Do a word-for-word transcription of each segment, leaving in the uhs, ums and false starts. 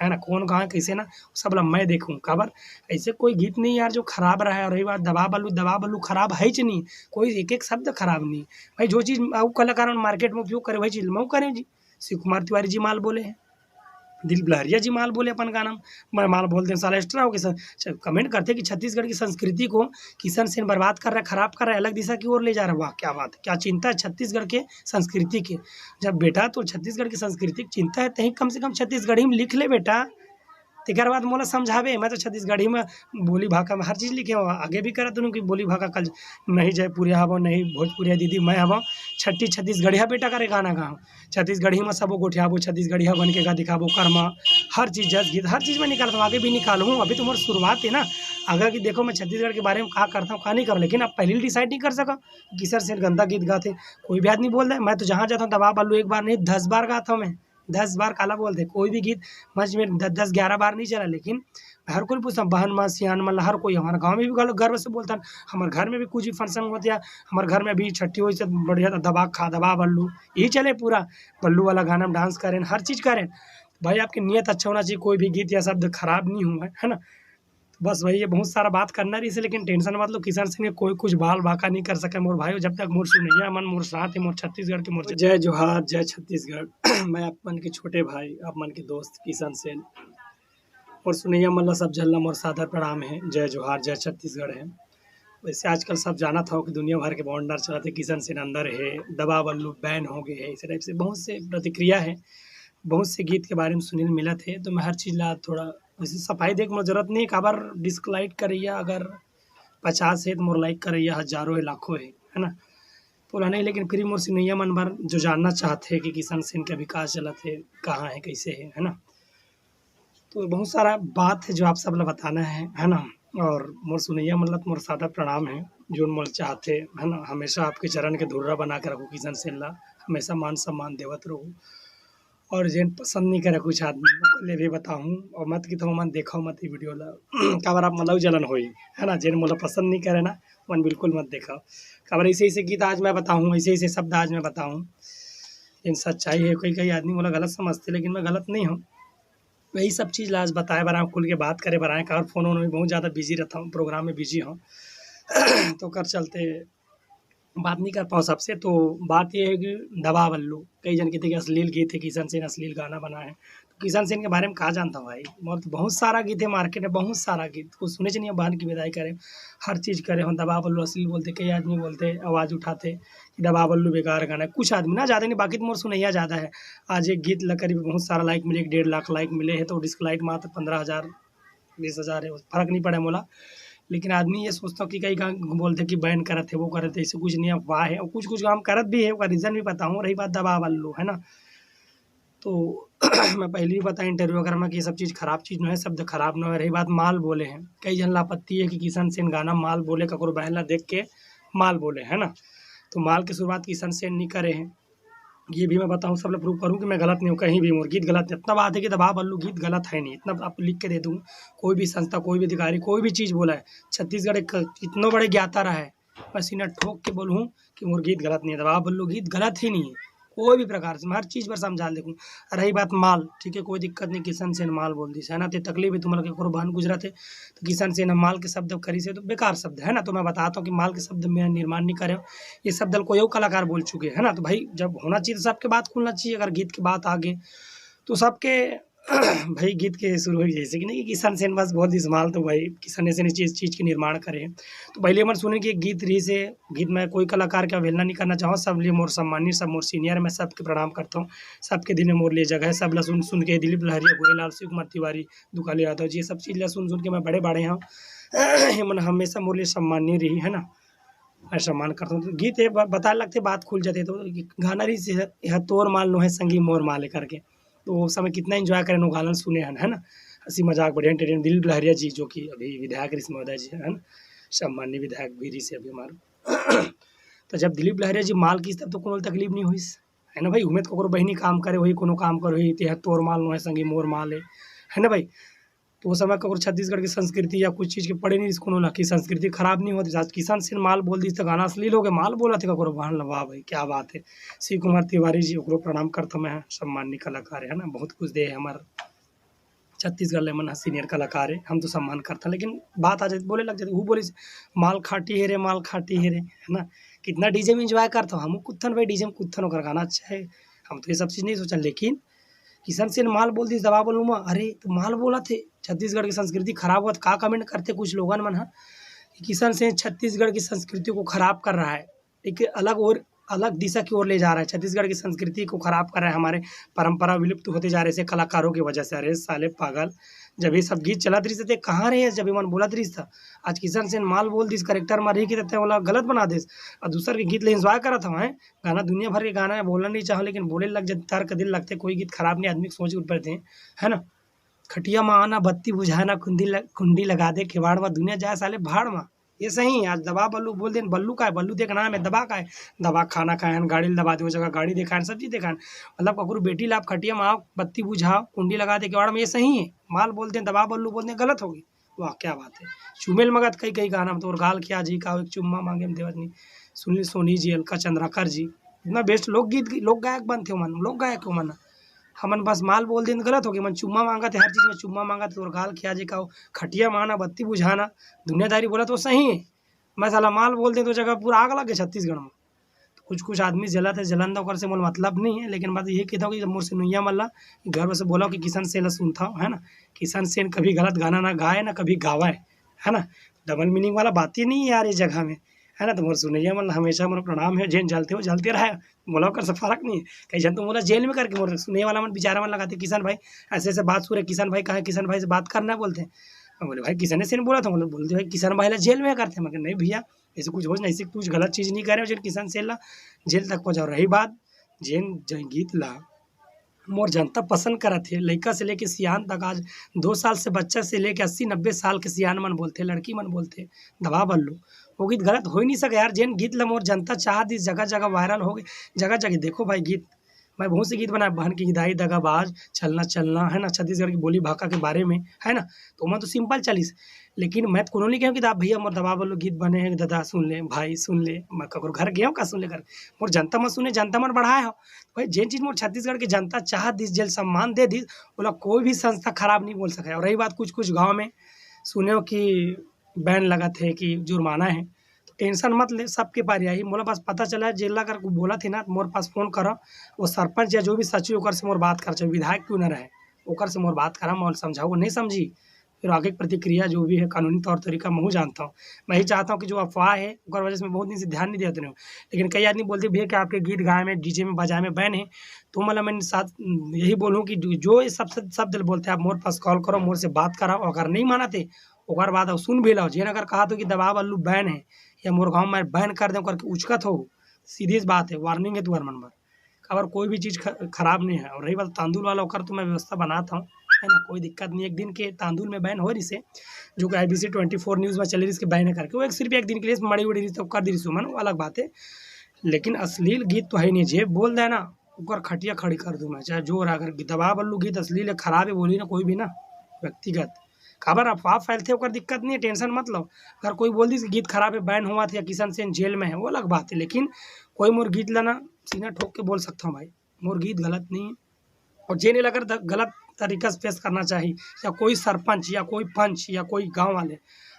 है ना, कौन गाँव कैसे ना, सब ला मैं देखूँ। काबर, ऐसे कोई गीत नहीं यार जो खराब रहा है। और रही बात दबा बल्लू, दबा बल्लू खराब है च नहीं, कोई एक एक शब्द खराब नहीं। भाई जो चीज़ अउ कलाकार मन मार्केट में उपयोग करे, वही चीज़ मैं करें जी। शिव कुमार तिवारी जी माल बोले हैं, दिलीप लहरिया जी माल बोले अपन गाना में, मैं माल बोल दें, साला एक्स्ट्रा हो गया सर। च-, कमेंट करते कि छत्तीसगढ़ की संस्कृति को किशन सेन बर्बाद कर रहा है, खराब कर रहा है, अलग दिशा की ओर ले जा रहा है। वाह, क्या बात है, क्या चिंता है छत्तीसगढ़ के संस्कृति के। जब बेटा तो छत्तीसगढ़ की संस्कृति की चिंता है, तहीं कम से कम छत्तीसगढ़ी में लिख ले बेटा। तेकर बाद मोला समझाबे, मैं तो छत्तीसगढ़ी में बोली भाखा में हर चीज़ लिखे हवं, आगे भी करत हूँ कि बोली भाखा कल नहीं जयपुरिया हवं, नहीं भोजपुरिया दीदी, मैं हवं छट्टी छत्तीसगढ़िया बेटा करे गाना गाँव। छत्तीसगढ़ी में सबो गोठियाबो, छत्तीसगढ़िया बन के गा दिखाबो, कर्मा, हर चीज़, जस गीत, हर चीज़ में निकालत हूँ, आगे भी निकालहूँ। अभी तो मोर शुरुआत है ना। अगर कि देखो, मैं छत्तीसगढ़ के बारे में का करता हूँ, का नहीं करता, लेकिन अब पहले डिसाइड नहीं कर सका। किशन सेन गंदा गीत गाथे, कोई भी आदमी बोल दे। मैं तो जहाँ जाता हूँ दबा बल्लू एक बार नहीं, दस बार गाता हूँ मैं। दस बार काला बोल दे, कोई भी गीत मंच में द-, दस ग्यारह बार नहीं चला, लेकिन हर कोई पूछता, बहन मन, सियान मन ला, हर कोई हमारे गाँव में भी गर्व से बोलता है। हमारे घर में भी कुछ भी फंक्शन होता है, हमारे घर में भी छट्टी होई से बढ़िया दबा खा, दबा बल्लू, यही चले पूरा। बल्लू वाला गाना में डांस करें, हर चीज़ करें। भाई, आपकी नीयत अच्छा होना चाहिए, कोई भी गीत या शब्द खराब नहीं हुआ है, है ना? तो बस वही है, बहुत सारा बात करना रही से, लेकिन टेंशन मत लो, किशन सेन के कोई कुछ बाल बांका नहीं कर सके मोर भाई। जब तक मोर सुनैया मन मोर साथ है, मोर छत्तीसगढ़ के मोर जय जोहार, जय छत्तीसगढ़। मैं आप मन के छोटे भाई, आप मन के दोस्त किशन सेन। मोर सुनैया मन ला, सब झन ला मोर सादर प्रणाम है, जय जोहार, जय छत्तीसगढ़ है। वैसे आजकल सब जानत हव कि दुनिया भर के बवंडर चलत हे, किशन सेन अंदर हे, दबा बल्लू बैन हो गए हे, इस टाइप से बहुत से प्रतिक्रिया है, बहुत से गीत के बारे में सुने ल मिलत हे। तो मैं हर चीज़ ला थोड़ा वैसे सफाई दे के मोला जरूरत नहीं है, काबर डिसलाइक करइया अगर पचास हे तो मोर लाइक करइया हजारों हे, लाखों हे, है ना? पूरा नहीं, लेकिन फिर भी मोर सुनैया मन बर जो जानना चाहत हे कि किशन सेन के अभी का चलत हे, कहाँ हे, कैसे हे, है ना? तो बहुत सारा बात है जो आप सब ला बताना है, है ना? और मोर सुनैया मन ला तो मोर सादर प्रणाम है, जोन मोला चाहथे, है ना? हमेशा आपके चरण के धुर्रा बना के रखो किशन सेन ला, हमेशा मान सम्मान देवत रहो। और जेन पसंद नहीं करे कुछ आदमी, ओकर ले भी बताहूँ, और मत कि तुमन देखो मत ये वीडियो ला, काबर आप मन ला जलन होई, है ना? जेन मोला पसंद नहीं करे ना, मन बिल्कुल मत देखो, काबर ऐसे ऐसे गीत आज मैं बताहूँ, ऐसे ऐसे शब्द आज मैं बताहूँ, जेन सच्चाई है। कई कई आदमी मोला गलत समझथे, लेकिन मैं गलत नहीं हूँ। यही सब चीज़ ला आज बताए बर आए, खुल के बात करे बर आए, काबर फोन वोन में बहुत ज़्यादा बिजी रहता हूँ, प्रोग्राम में बिजी हूँ। तो कर चलते बात नहीं कर पाऊँ सबसे। तो बात ये है कि दबा बल्लू, कई जन कहते कि अश्लील गीत है, किशन सेन अश्लील गाना बनाए हैं। तो किशन सेन के बारे में का जानता हूँ भाई, मोर तो बहुत सारा गीत है मार्केट में, बहुत सारा गीत, कुछ सुने च नहीं है, बहन की विदाई करे, हर चीज़ करे हो, दबा बल्लू अश्लील बोलते, कई आदमी बोलते, आवाज़ उठाते कि दबा बल्लू बेकार गाना है। कुछ आदमी ना, ज़्यादा नहीं, बाकी तो मोर सुनैया ज़्यादा है। आज एक गीत ला करीब बहुत सारा लाइक मिले, एक डेढ़ लाख लाइक मिले हैं, तो डिसलाइक मात्र पंद्रह हज़ार, बीस हज़ार है, फर्क नहीं पड़े मोला। लेकिन आदमी ये सोचता कि कई गाँव बोलते कि बैन करत है, वो करत है, ऐसे कुछ नहीं, अफवाह है। और कुछ कुछ गाँव करत भी है, ओकर रीज़न भी बताऊँ। रही बात दबा बल्लू, है ना, तो मैं पहले भी बताया इंटरव्यू वगैरह में कि ये सब चीज़ खराब चीज़ नो है, शब्द खराब नो है। रही बात माल बोले हैं, कई जन ला आपत्ति है कि किशन सेन गाना माल बोले, ककरो बहन ला देख के माल बोले, है ना? तो माल की शुरुआत किशन सेन नहीं करे हैं, ये भी मैं बताऊँ, सब लोग प्रूव करूँ कि मैं गलत नहीं हूँ कहीं भी। मोर गीत गलत नहीं, इतना बात है कि दबा बल्लू गीत गलत है नहीं, इतना आप लिख के दे दूँ। कोई भी संस्था, कोई भी अधिकारी, कोई भी चीज़ बोला है, छत्तीसगढ़ एक इतनो बड़े ज्ञाता रहा है, मैं सीना ठोक के बोलूँ कि मोर गीत गलत नहीं है, दबा बल्लू गीत गलत ही नहीं है। कोई भी प्रकार से मैं हर चीज़ पर समझा देखूँ। रही बात माल, ठीक है, कोई दिक्कत नहीं, किशन सेन माल बोल दी है ना, ते तकलीफ है तुम्हारा, ककरो बहन गुजरत है, तो किशन सेन माल के शब्द करी से तो बेकार शब्द है ना। तो मैं बताता हूँ कि माल के शब्द में निर्माण नहीं करे, ये शब्द कोई और कलाकार बोल चुके हैं ना। तो भाई, जब होना चाहिए तो सबके बात खुलना चाहिए। अगर गीत की बात आ गई तो सबके भाई गीत के शुरू हो, जैसे कि नहीं कि किशन सेन बस बोल दिस माल, तो भाई किशन सेन इस चीज़ चीज़ के निर्माण करे हैं। तो पहले हमन सुने कि एक गीत रही से, गीत में कोई कलाकार के अवहेलना नहीं करना चाहूँ, सब लिए मोर सम्मानी, सब मोर सीनियर, मैं सबके प्रणाम करता हूँ, सबके दिल में मोर लिए जगह है। सब ला सुन सुन के दिलीप लहरिया, गोरेलाल, शिव कुमार तिवारी, दुकाली यादव जी, ये सब चीज़ ला सुन सुन के मैं बड़े बड़े हूँ। ये मन हमेशा मोर लिए सम्मानी रही है ना, मैं सम्मान करता हूँ। तो गीत ये ब-, बताए लगते, बात खुल जाते, तो गाना रही से, "यह तोर माल नो है संगी मोर माल" करके, तो वो समय कितना एंजॉय करें, वो गाना सुने हन, है ना? हंसी मजाक बढ़िया एंटरटेन। दिलीप लहरिया जी जो कि अभी विधायक रहिस महोदय जी, है ना, सम्माननीय विधायक भी रहिस अभी हमारे। तो जब दिलीप लहरिया जी माल किस तब तो कोनो तकलीफ नहीं होइस, है ना भाई? उमेद ककरो बहिनी काम करे, वही कोनो काम करे, वही ते तोर माल नो है संगी मोर माल है, है ना भाई? तो वो समय ककरो छत्तीसगढ़ की संस्कृति या कुछ चीज़ के पड़े नहीं रहिस कोनो ला कि संस्कृति खराब नहीं होती। आज किशन सेन माल बोल दिस तो गाना अश्लील हो गया, माल बोला थे ककरो बहन ला, वाह भाई क्या बात है। शिव कुमार तिवारी जी ओकरो प्रणाम करता मैं, सम्माननीय कलाकार है ना, बहुत कुछ दे है हमारे छत्तीसगढ़ ले मन ह senior कलाकार हे, हम तो सम्मान करथन, लेकिन बात आ जाती, बोले लग जाती, वो बोलिस, "माल खाटी हे रे, माल खाटी हे रे," है ना? कितना डीजे में enjoy करथो, हम कुत्थन भाई डीजे में कुत्थन, ओकर गाना अच्छा है, हम तो ये सब चीज़ नहीं सोचन, लेकिन किशन सेन माल बोल दिस दबा बल्लू मा, अरे, तो माल बोला थे, छत्तीसगढ़ की संस्कृति खराब होवत, का comment करते कुछ लोगन मन ह, कि किशन सेन छत्तीसगढ़ की संस्कृति को खराब कर रहा है, एक अलग और, अलग दिशा की ओर ले जा रहा है, छत्तीसगढ़ की संस्कृति को खराब कर रहा है, हमारे परंपरा विलुप्त होते जा रहे हैं कलाकारों की वजह से। अरे साले पागल, जब ये सब गीत चलत रहिस ते कहाँ रहे, जब ये मन बोलत रहिस था? आज किशन सेन माल बोल दिस, character मा रही के ते ओला गलत बना दिस, और दूसर के गीत ले enjoy करत हवं, हैं? गाना दुनिया भर के गाना है, बोलना नहीं चाहो, लेकिन बोले लग जाते, तर्क दिल लगते, कोई गीत खराब नहीं, आदमी के सोच उठ पड़ते हैं, है ना? "खटिया मा आना, बत्ती बुझाना, कुंडी ल-, कुंडी लगा दे केवाड़ मा, दुनिया जाए साले भाड़ मा।" ये सही है। आज दबा बल्लू बोल देन, बल्लू का है, बल्लू देख नाम है, दबा का है, दबा खाना खाए हैं, गाड़ी ल दबा दे, वो जगह गाड़ी दिखाए हैं, सब चीज़ दिखाए हैं। मतलब ककरो बेटी ला आप खटिया मा आओ, बत्ती बुझाओ, कुंडी लगा दे केवाड़ मा, ये सही है। माल बोल देन, दबा बल्लू बोल देन, गलत होगी। वाह, क्या बात है। चुमेल मगत कई, कई गाना, मतलब, और गाल क्या जी का, एक चुम्मा मांगे में देवत नहीं। सुनील सोनी जी, अलका चंद्राकर जी, इतना best लोकगीत, लोक गायक बनते हो मन, लोक गायक हो मन। हमन बस माल बोल देन गलत हो गए, मन चुम्मा मांगत है, हर चीज़ में चुम्मा मांगत है, और गाल क्या जी का, खटिया मा आना, बत्ती बुझाना, दुनियादारी बोला तो सही है। मैं साला माल बोल देन तो जगह पूरा आग लग गए छत्तीसगढ़ में। तो कुछ, कुछ आदमी जलत है, जलन तो ओकर से मोर मतलब नहीं है, लेकिन बात ये कहता हूँ कि मोर सुनैया मन ला गर्व से बोला कि किशन सेन ला सुनता हूँ, है ना? किशन सेन कभी गलत गाना ना गाए, ना कभी गावे, है ना? Double meaning वाला बात ही नहीं है यार ये जगह में, है ना? तो मोर सुनैया मन ला हमेशा मोर प्रणाम है, जेन जलते हो, जलते रहे, मोला ओकर से फर्क नहीं है। कई झन तो मोला जेल में करके मोर सुनने वाला मन, बेचारा मन लगाते, "किशन भाई, ऐसे-ऐसे बात सुन रहे, किशन भाई कहाँ है? किशन भाई से बात करना," बोलते हैं। मैं बोले, "भाई, किशन सेन बोला था?" बोले, बोलते, "भाई, किशन भाई ला जेल में करते हैं।" मैं कहा, "नहीं भैया, ऐसे कुछ हो नहीं, ऐसे कुछ गलत चीज़ नहीं कर रहे हो, जेन किशन सेन ला जेल तक पहुँचाओ।" रही बात, जेन, जेन गीत ला मोर जनता पसंद करत हे, लइका से लेके सियान तक, आज दो साल से बच्चा से लेके अस्सी नब्बे साल के सियान मन बोलथे, लड़की मन बोलथे, दबा बल्लू, वो गीत गलत हो ही नहीं सके यार। जेन गीत ला मोर जनता चाह दिस, जगह-जगह viral हो गए, जगह-जगह देखो भाई गीत, मैं बहुत से गीत बनाए, बहन की हिदाई दगाबाज, चलना चलना, है ना, छत्तीसगढ़ की बोली भाखा के बारे में, है ना, तो ओमन तो simple चलिस। लेकिन मैं तो कोनो नहीं कहूँ कि दा-, भैया मोर दबा बल्लू गीत बने हे, ददा सुन ले, भाई सुन ले, मैं ककरो घर गए हूँ का सुन ले कर, मोर जनता मन सुने, जनता मन बढ़ाए हो। भाई जेन चीज मोर छत्तीसगढ़ की जनता चाह दिस, जेल सम्मान दे दिस, ओला कोई भी संस्था खराब नहीं बोल सके। और रही बात कुछ, कुछ गाँव में सुने हो कि ban लगत हे कि जुर्माना हे, तो tension मत ले, सबके पारी आही। मोला बस पता चला जेला कर बोलत हे ना, मोर पास phone करा, वो सरपंच या जो भी सचिव ओकर से मोर बात कर, चाहे विधायक क्यों ना रहे, ओकर से मोर बात करा, मैं समझाऊ, नहीं समझी, फिर आगे की प्रतिक्रिया जो भी है कानूनी तौर तरीका महू जानता हूँ। मैं ही चाहता हूँ कि जो अफवाह है ओकर वजह से मैं बहुत दिन से ध्यान नहीं देते रहूँ, लेकिन कई आदमी बोलते भैया कि आपके गीत गाए में, डीजे में, बजाए में ban है, तो मतलब मैं साथ यही बोलूँ कि जो, जो ये सब शब्द, शब्द बोलते हैं आप मोर पास call करो, मोर से बात कराओ, अगर नहीं मानते ओकर बाद अब सुन भी लो, जेन अगर कहा तो कि दबा बल्लू ban है या मोर गाँव में ban कर दे करके उचकत हो, सीधी सी बात है, warning है तुम्हारे मन पर। काबर कोई भी चीज़ ख-, खराब नहीं है। और रही बात तांदुल वाला, ओकर तो मैं व्यवस्था बनात हूँ, है ना, कोई दिक्कत नहीं। एक दिन के तांदुल में ban हो रही से, जो कि IBC twenty four news में चले रही इसके ban है करके, वो एक सिर्फ एक दिन के लिए मड़ी उड़ी रही तो कर दी रही सुमन, वो अलग बात है। लेकिन अश्लील गीत तो है ही नहीं, जे बोल दे ना ओकर खटिया खड़ी कर दूँ मैं, चाहे जो रहा। अगर दबा बल्लू गीत अश्लील है, खराब है, बोली ना कोई भी ना व्यक्तिगत, काबर अफवाह फैलथे ओकर दिक्कत नहीं है, tension मत लो। अगर कोई बोल दिस कि गीत खराब है, ban हुआ था या किशन सेन जेल में है, वो अलग बात है, लेकिन कोई मोर गीत ला ना सीना ठोक के बोल सकता हूँ भाई, मोर गीत गलत नहीं है। और जेन एला अगर द-, गलत तरीका से पेश करना चाहिए, या कोई सरपंच या कोई पंच या कोई गाँव वाले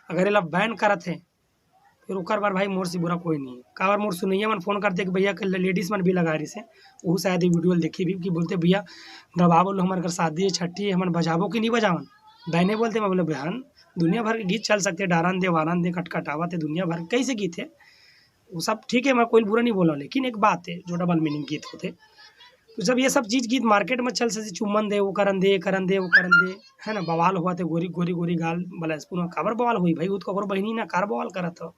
अगर एला ban करत है, फिर ओकर बर भाई मोर से बुरा कोई नहीं है। काबर मोर सुनैया मन phone करते कि भैया कल ladies मन भी लगा रही से, वो शायद ये video देखी भी कि बोलते, "भैया दबा बल्लू हमारे घर शादी है, छठी है, हमन बजाबो कि नहीं बजावन?" Ban है बोलते। मैं बोले, "बहन, दुनिया भर के गीत चल सकते, डारन दे, वारन दे, कटकटावत है, दुनिया भर के कैसे गीत है, वो सब ठीक है, मैं कोई बुरा नहीं बोला, लेकिन एक बात है, जो double meaning गीत होते, तो जब ये सब चीज गीत market में चल सकते, चुम्बन दे, वो करन दे, ये करन दे, वो करन दे, है ना, बवाल हुआ थे, गोरी, गोरी, गोरी गाल, बलैसपुर में काबर बवाल हुई भाई, वो तो ककरो बहिनी ना, कार बवाल करत हो,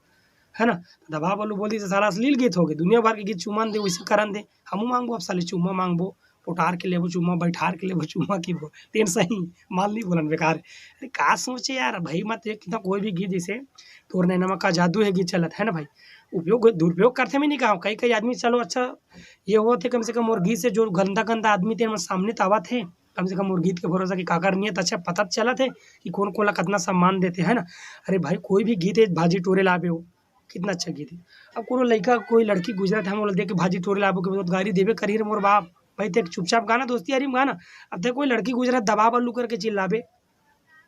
है ना?" तो दबा बल्लू बोल दी, "साला अश्लील गीत हो गए, दुनिया भर के गीत चुम्बन दे, वैसे करन दे, हमू मांगबो, अब साले चुम्मा मांगबो, पोटार के लेबो चुम्मा, बैठार के लेबो चुम्मा की बो, तेन सही, माल नहीं बोलन बेकार।" अरे का सोचे यार भाई, मत एक कितना कोई भी गीत जैसे तोर नैना मा का जादू है गीत चलत है ना भाई, उपयोग, दुरुपयोग करते मैं नहीं कहा, कई, कई आदमी चलो अच्छा ये होत हे, कम से कम मोर गीत से जो गंदा, गंदा आदमी तेन मन सामने तो आवत हे, कम से कम मोर गीत के भरोसा कि काकर नियत अच्छा पता तो चलत हे कि कौन, कौन ला कितना सम्मान देते, है ना? अरे भाई, कोई भी गीत है, भाजी टोरे लाबे हो, कितना अच्छा गीत है। अब कोनो लइका, कोई लड़की गुजरत है, हम ओला देख के भाजी टोरे लाबो के, गारी देबे करी रे मोर बाप। भाई, ते चुपचाप गाना, दोस्ती यारी में गाना। अब ते कोई लड़की गुजरत, दबा बल्लू करके चिल्लाबे,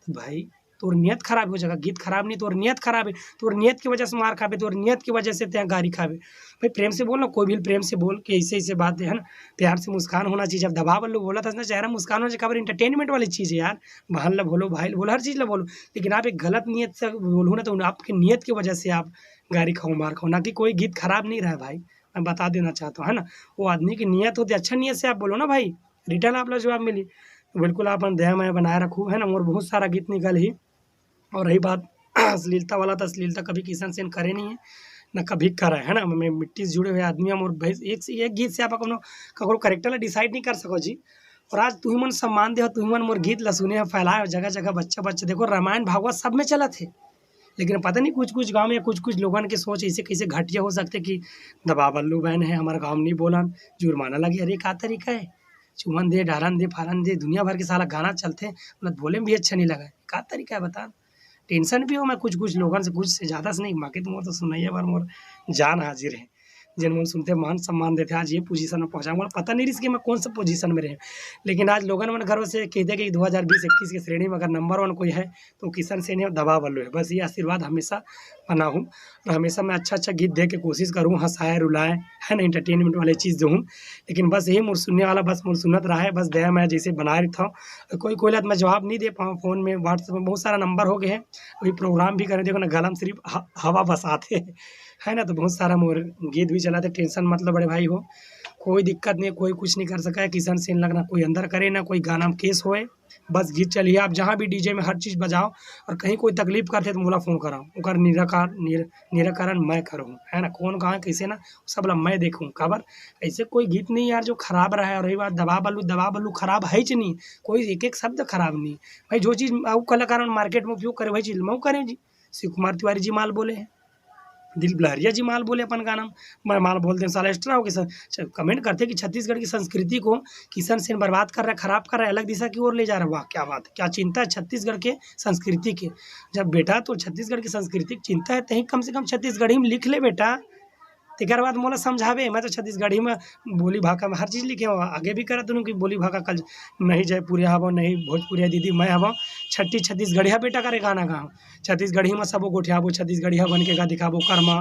तो भाई, तोर नियत खराब हो जाएगा। गीत खराब नहीं, तोर नियत खराब है, तोर नियत की वजह से मार खाबे, तोर नियत की वजह से तैं गारी खाबे। भाई, प्रेम से बोल ना, कोई भी प्रेम से बोल कि ऐसे ऐसे बात है ना, प्यार से मुस्कान होना चाहिए। जब दबा बल्लू बोला था ना, चेहरा मुस्कान होना चाहिए, काबर, एंटरटेनमेंट वाली चीज़ है यार। बहन ला बोलो, भाई ला बोलो, हर चीज़ ला बोलो, लेकिन आप एक गलत नियत से बोलू ना, तो आपके नियत की वजह से आप गारी खाओ, मार खाओ। ना कि कोई गीत खराब नहीं रहा है भाई, मैं बता देना चाहता हूँ, है ना। वो आदमी की नियत होती, अच्छा नियत से आप बोलो ना भाई, रिटर्न आप ला जवाब मिली। तो बिल्कुल आप मन दया मया बनाए रखू, है ना। और बहुत सारा गीत निकल ही। और रही बात अश्लीलता वाला, तो अश्लीलता कभी किशन सेन करे नहीं है, ना कभी करा है, है ना। मैं मिट्टी से जुड़े हुए आदमी हम, और भाई एक से एक गीत से आप कौनो ककरो कैरेक्टर ला डिसाइड नहीं कर सको जी। और आज तुही मन सम्मान दे हो, तुही मन मोर गीत ला सुने हो, फैलाए हो जगह जगह, बच्चा बच्चा। देखो, रामायण भागवत सब में चलत है, लेकिन पता नहीं कुछ कुछ गांव में कुछ कुछ लोगन के सोच ऐसे कैसे घटिया हो सकते कि दबा बल्लू बहन है, हमारे गांव में नहीं बोलन, जुर्माना लगे। अरे, का तरीका है? चुमन दे, डारन दे, फारन दे, दुनिया भर के साला गाना चलते, मतलब बोले में भी अच्छा नहीं लगा। का तरीका है बता? टेंशन भी हो मैं कुछ कुछ लोगन से, कुछ से ज़्यादा से नहीं, बाकी तो मोर तो सुनैया बर मोर जान हाजिर है। जिन मन सुनते, मान सम्मान देते, आज ये पोजीशन में पहुँचा। मोला पता नहीं रहिस कि मैं कौन सा पोजीशन में रहे, लेकिन आज लोगन मन गर्व से कहते कि दो हज़ार बीस इक्कीस के श्रेणी में अगर नंबर वन कोई है, तो किशन सेन है, दबा बल्लू है। बस ये आशीर्वाद हमेशा बना हूँ, और हमेशा मैं अच्छा अच्छा गीत दे के कोशिश करूँ, हंसाए रुलाए, है ना, एंटरटेनमेंट वाले चीज़ जो हूँ। लेकिन बस यही मोर सुनने वाला, बस मोर सुनत रहा है, बस दया मया जैसे बनाए रहता हूँ। कोई कोई ला तो मैं जवाब नहीं दे पाऊँ फ़ोन में, WhatsApp में बहुत सारा नंबर हो गए हैं। अभी प्रोग्राम भी करें, देखो ना, गलम सिर्फ ह-, हवा बसाते हैं, है ना। तो बहुत सारा मोर गीत भी चला थे, टेंशन मतलब बड़े भाई हो, कोई दिक्कत नहीं, कोई कुछ नहीं कर सका है। किशन सेन लगना कोई अंदर करे ना, कोई गाना में केस होए, बस गीत चलिए। आप जहाँ भी डीजे में हर चीज़ बजाओ, और कहीं कोई तकलीफ करते तो मोला फ़ोन कराओ, ओकर निराकार-, निर-, निराकरण मैं करूँ, है ना। कौन कहाँ कैसे ना, सब ला मैं देखूँ। काबर, ऐसे कोई गीत नहीं यार जो खराब रहा है। और रही बात दबा बल्लू, दबा बल्लू खराब है ही नहीं, कोई एक एक शब्द खराब नहीं। भाई, जो चीज़ अउ कलाकार मन मार्केट में उपयोग करे, वही चीज़ मैं करें जी। शिव कुमार तिवारी जी माल बोले हैं, दिलीप लहरिया जी माल बोले अपन गाना में, मैं माल बोल दें, साला एक्स्ट्रा हो गया सर। च-, कमेंट करते कि छत्तीसगढ़ की संस्कृति को किशन सेन बर्बाद कर रहा है, खराब कर रहा है, अलग दिशा की ओर ले जा रहा है। वाह, क्या बात है, क्या चिंता है छत्तीसगढ़ के संस्कृति के। जब बेटा तो छत्तीसगढ़ की संस्कृति की चिंता है, तहीं कम से कम छत्तीसगढ़ी में लिख ले बेटा, तेकर बाद मोला समझाबे। मैं तो छत्तीसगढ़ी में बोली भाखा में हर चीज़ लिखे हूँ, आगे भी करत हूँ कि बोली भाखा कल नहीं जयपुरिया हवो, नहीं भोजपुरिया दीदी मैं हवो, छट्ठी छत्तीसगढ़िया बेटा करे गाना गाओ, छत्तीसगढ़ी में सबो गोठियाबो, छत्तीसगढ़िया बन के गा दिखाबो, कर्मा,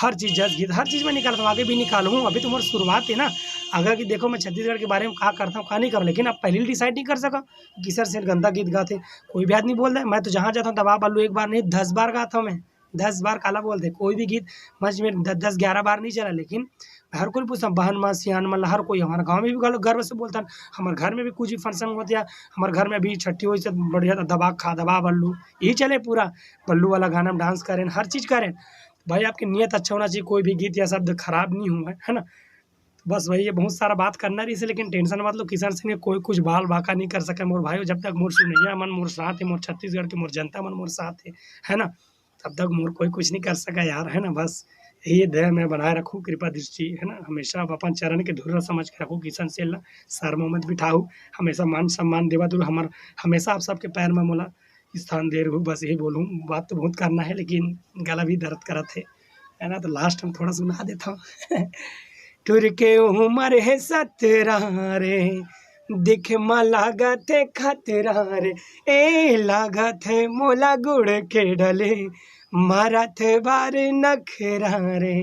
हर चीज़, जस गीत, हर चीज़ में निकालता हूँ, आगे भी निकालूँ। अभी तो मोर शुरुआत है ना, अगर कि देखो मैं छत्तीसगढ़ के बारे में का करता हूँ, का नहीं करूँ, लेकिन आप पहले डिसाइड नहीं कर सका कि किशन सेन गंदा गीत गाते। कोई भी आदमी बोल दे, मैं तो जहाँ जाता हूँ दबा बल्लू एक बार नहीं दस बार गाता हूँ मैं, दस बार। काला बोल दे, कोई भी गीत मंच में द-, दस ग्यारह बार नहीं चला, लेकिन हर कोई पूछता, बहन मन, सियान मन, हर कोई हमारे गाँव में भी गर्व से बोलता है। हमारे घर में भी कुछ भी फंक्शन होता है, हमारे घर में भी छट्ठी होई से बढ़िया दबा खा, दबा बल्लू, यही चले पूरा। बल्लू वाला गाना में डांस करें, हर चीज़ करें। भाई, आपकी नीयत अच्छा होना चाहिए, कोई भी गीत या शब्द खराब नहीं हुआ है, है ना। बस वही है, बहुत सारा बात करना रही से, लेकिन टेंशन मत लो, किशन सेन के कोई कुछ बाल बांका नहीं कर सके मोर भाई। जब तक मोर सुनैया मन मोर साथ है, मोर छत्तीसगढ़ के मोर जनता मन मोर साथ है, है ना, तब तक मोर कोई कुछ नहीं कर सका यार, है ना। बस यही दया मैं बनाए रखूँ, कृपा दृष्टि, है ना, हमेशा आप अपन चरण के धूल समझ के रखो, किशन सेन ला सर में मत बिठाऊ, हमेशा मान सम्मान देवा तू हमर, हमेशा आप सबके पैर में मोला स्थान दे रहू। बस यही बोलूँ, बात तो बहुत करना है, लेकिन गला भी दर्द करत है, है ना। तो लास्ट में थोड़ा सुना देता हूँ। टुर के उमर है सतरा रे, दिख मा लागत है खतरा रे, ए लागत है मोला गुड़ के डले, मारत बार नखरा रे।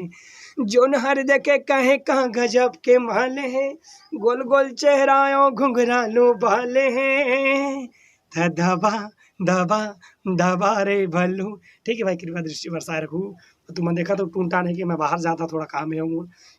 जोन हर देखे कहे का गजब के माल है, गोल गोल चेहरा ओ घुघरालू बाल है। त दबा, दबा, दबा रे बल्लू। ठीक है भाई, कृपा दृष्टि बरसाए रखू। तो तुमन देखा तो टून टान है कि मैं बाहर जाता, थोड़ा काम है,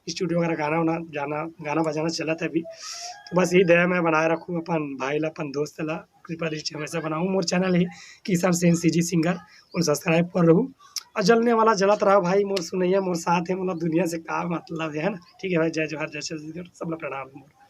स्टूडियो वगैरह गाना वाना जाना, गाना बजाना चलत है अभी। तो बस यही दया मैं बनाए रखूँ अपन भाई ला, अपन दोस्त ला, कृपा दृष्टि हमेशा बनाऊँ। मोर चैनल है किशन सेन सीजी सिंगर, और सब्सक्राइब कर रहू। और जलने वाला जलत रहा भाई, मोर सुनैया मोर साथ है, मतलब दुनिया से का मतलब है, है ना। ठीक है भाई, जय जोहार, जय छत्तीसगढ़, सब लोग प्रणाम है मोर।